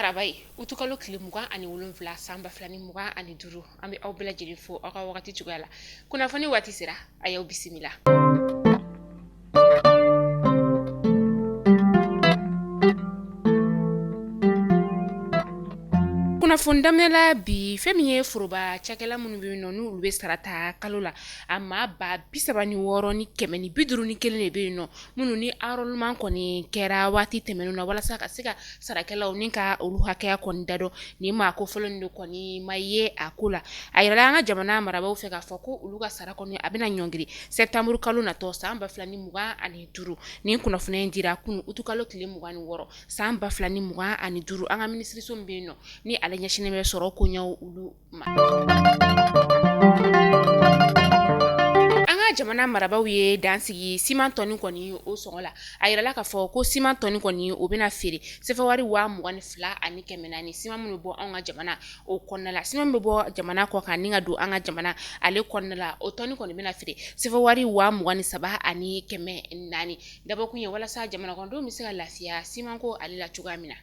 Araba ye, utukalo tile 27 san 2025, an bɛ aw bɛɛ lajɛlen fo aw ka wagati cogoya la. Kunnafoni waati sera, a y'aw bisimila. Kunnafoni daminɛ la bi, fɛn min ye foroba cakɛla minnu bɛ yen nɔ, n'olu bɛ sara ta kalo la, a maa 36,151 de bɛ yen nɔ, minnu ni enrôlement kɔni kɛra waati tɛmɛnen na walasa ka se ka sarakɛlaw ni ka olu hakɛya kɔni da dɔn. Nin maa ko fɔlɔ de kɔni ma ye a ko la. A yirala an ka jamana marabaaw fɛ k'a fɔ ko olu ka sara kɔni a bɛna ɲɔngiri septembre kalo natɔ san 2025. Nin kunnafoniya in dira kunun utukalo tile 26 san 2025, an ka minisiriso min bɛ yen nɔ ni ale ɲɛsinnen bɛ sɔrɔ koɲɛw olu ma. An ka jamana marabaaw ye dan sigi siman tɔni kɔni o sɔngɔ la. A yirala k'a fɔ ko siman tɔni kɔni o bɛna feere sefawari 22,400, siman minnu bɛ bɔ anw ka jamana o kɔnɔna la. Siman bɛ bɔ jamana kɔ kan ni ka don an ka jamana ale kɔnɔna la, o tɔni kɔni bɛna feere sefawari 23,400. Dabɔkun ye walasa jamana kɔnɔdenw bɛ se ka lafiya simanko ale la cogoya min na.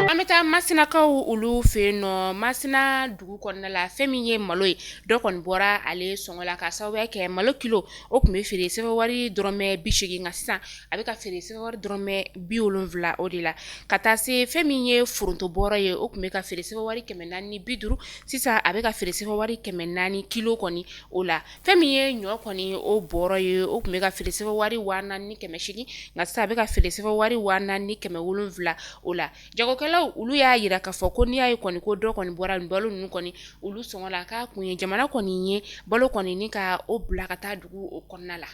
An bɛ taa Masinakaw olu fɛ yen nɔ. Masina dugu kɔnɔna la, fɛn min ye malo ye, dɔ kɔni bɔra ale sɔngɔ la ka sababuya kɛ malo kilo o tun bɛ feere sefawari dɔrɔmɛ 80, nka sisan a bɛ ka feere sefawari dɔrɔmɛ 70 o de la. Ka taa se fɛn min ye foronto bɔrɔ ye, o tun bɛ ka feere sefawari 450, sisan a bɛ ka feere sefawari 400 kilo kɔni o la. Fɛn min ye ɲɔ kɔni o bɔrɔ ye, o tun bɛ ka feere sefawari 4800, nka sisan a bɛ ka feere sefawari 4700 o la. Jagokɛlaw olu y'a jira k'a fɔ ko n'i y'a ye kɔni ko dɔ kɔni bɔra nin balo ninnu kɔni olu sɔngɔ la, k'a kun ye jamana kɔni ye balo kɔni ni ka o bila ka taa dugu o kɔnɔna la.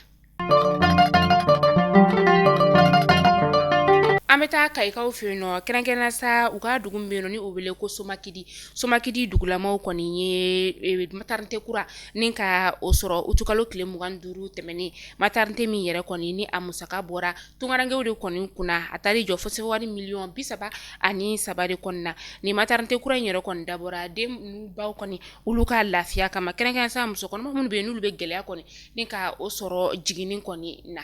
An bɛ taa Kayikaw fɛ yen nɔ, kɛrɛnkɛrɛnnenya sa u ka dugu min bɛ yen nɔ ni o wele ko Somakidi. Somakidi dugulamaw kɔni ye maternité kura ni ka o sɔrɔ utukalo tile 25 tɛmɛnen. Maternité min yɛrɛ kɔni ni a musaka bɔra tunkarankew de kɔni kunna, a taar'i jɔ fo sefawari miliyɔn 33 de kɔni na. Nin maternité kura in yɛrɛ kɔni dabɔra den n'u baw kɔni olu ka lafiya kama, kɛrɛnkɛrɛnnenya sa muso kɔnɔma minnu bɛ yen n'olu bɛ gɛlɛya kɔni ni ka o sɔrɔ jiginni kɔni na.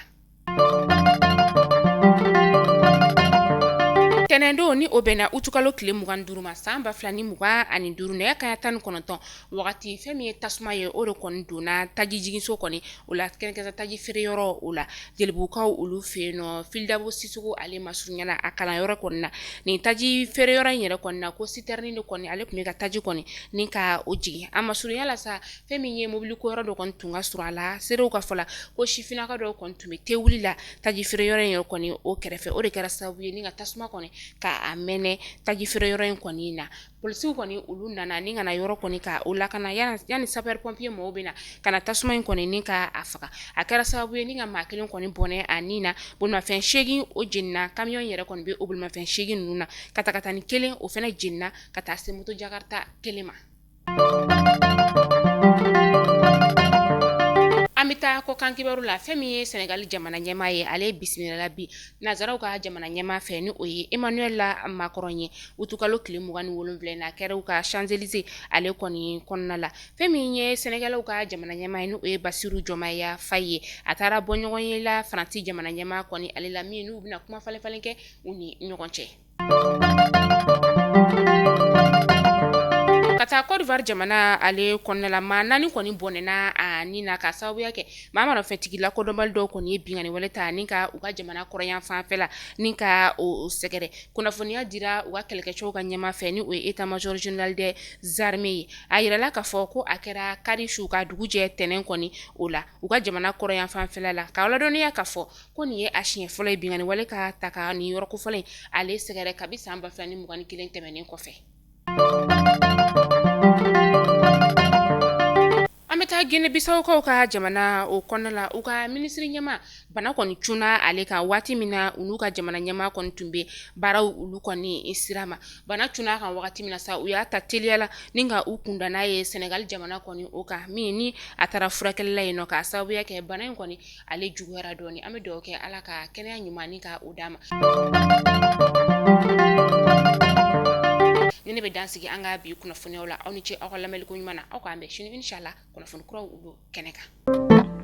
Tɛnɛndon ni o bɛnna utukalo tile 25 ma san 2025, nɛgɛ kanɲɛ 19 wagati, fɛn min ye tasuma ye, o de kɔni donna tajijiginso kɔni o la, kɛrɛnkɛrɛn taji feere yɔrɔ o la, Jelibugukaw olu fɛ yen nɔ, Filidabo Sisoko ale masurunya la a kalanyɔrɔ kɔni na. Nin taji feere yɔrɔ in yɛrɛ kɔni na, ko citerne de kɔni ale tun bɛ ka taji kɔni ni ka o jigin. A masurunya la sa, fɛn min ye mobili ko yɔrɔ dɔ kɔni tun ka surun a la. Seerew ka fɔ la ko sifinnaka dɔw kɔni tun bɛ te wuli la taji feere yɔrɔ in yɛrɛ kɔni o kɛrɛfɛ. O de kɛra sababu ye ni ka tasuma kɔni ka a mɛnɛ taji feere yɔrɔ in kɔni na. Polisiw kɔni olu nana ni ka na yɔrɔ kɔni ka o lakana yanni sapeur pompier mɔgɔw bɛ na ka na tasuma in kɔni ni ka a faga. A kɛra sababu ye ni ka maa kelen kɔni bɔnɛ a ni na. Bolimafɛn 8 o jenina, camion yɛrɛ kɔni bɛ o bolimafɛn 8 ninnu na, katakatanin kelen o fana jenina ka taa se moto jakarta kelen ma. An bɛ taa kɔkan kibaru la. Fɛn min ye Senegali jamana ɲɛmaa ye, ale bisimilala bi nansaraw ka jamana ɲɛmaa fɛ, ni o ye Emmanuel Macron ye, utukalo tile 27 na, a kɛra u ka Champs-Élysées ale kɔni kɔnɔna la. Fɛn min ye Sɛnɛgaliw ka jamana ɲɛmaa ye, ni o ye Basiru Jɔmaya Fayi ye, a taara bɔ ɲɔgɔn ye la Faransi jamana ɲɛmaa kɔni ale la, min n'u bɛna kuma falen falen kɛ u ni ɲɔgɔn cɛ. Ka taa Côte d'Ivoire jamana ale kɔnɔna la, maa 4 kɔni bɔnɛna a ni na ka sababuya kɛ maa marifɛntigi lakodɔnbali dɔw kɔni ye binkanni wale ta ni ka u ka jamana kɔrɔyan fanfɛ la ni ka o sɛgɛrɛ. Kunnafoniya dira u ka kɛlɛkɛcɛw ka ɲɛmaa fɛ, ni o ye état major général des armées ye. A yirala k'a fɔ ko a kɛra kari su ka dugu jɛ tɛnɛn kɔni o la u ka jamana kɔrɔyan fanfɛla la, k'a ladɔnniya k'a fɔ ko nin ye a siɲɛ fɔlɔ ye binkanni wale ka ta ka nin yɔrɔ kofɔlen in ale sɛgɛrɛ kabi san 2021 tɛmɛnen kɔfɛ. An bɛ taa Guinée Bissaukaw ka jamana o kɔnɔna la. U ka minisiri ɲɛmaa bana kɔni cunna ale kan waati min na u n'u ka jamana ɲɛmaa kɔni tun bɛ baaraw olu kɔni sira ma. Bana cunna a kan wagati min na sa, u y'a ta teliya la ni ka u kunda n'a ye Senegali jamana kɔni o kan, min ni a taara furakɛli la yen nɔ k'a sababuya kɛ bana in kɔni ale juguyara dɔɔni. An bɛ dugawu kɛ Ala ka kɛnɛya ɲuman ni ka o d'a ma. Ni ne bɛ dan sigi an ka bi kunnafoniyaw la. Aw ni ce aw ka lamɛnliko ɲuman na. Aw k'an bɛn sini inshallah kunnafoni kuraw olu kɛnɛ kan.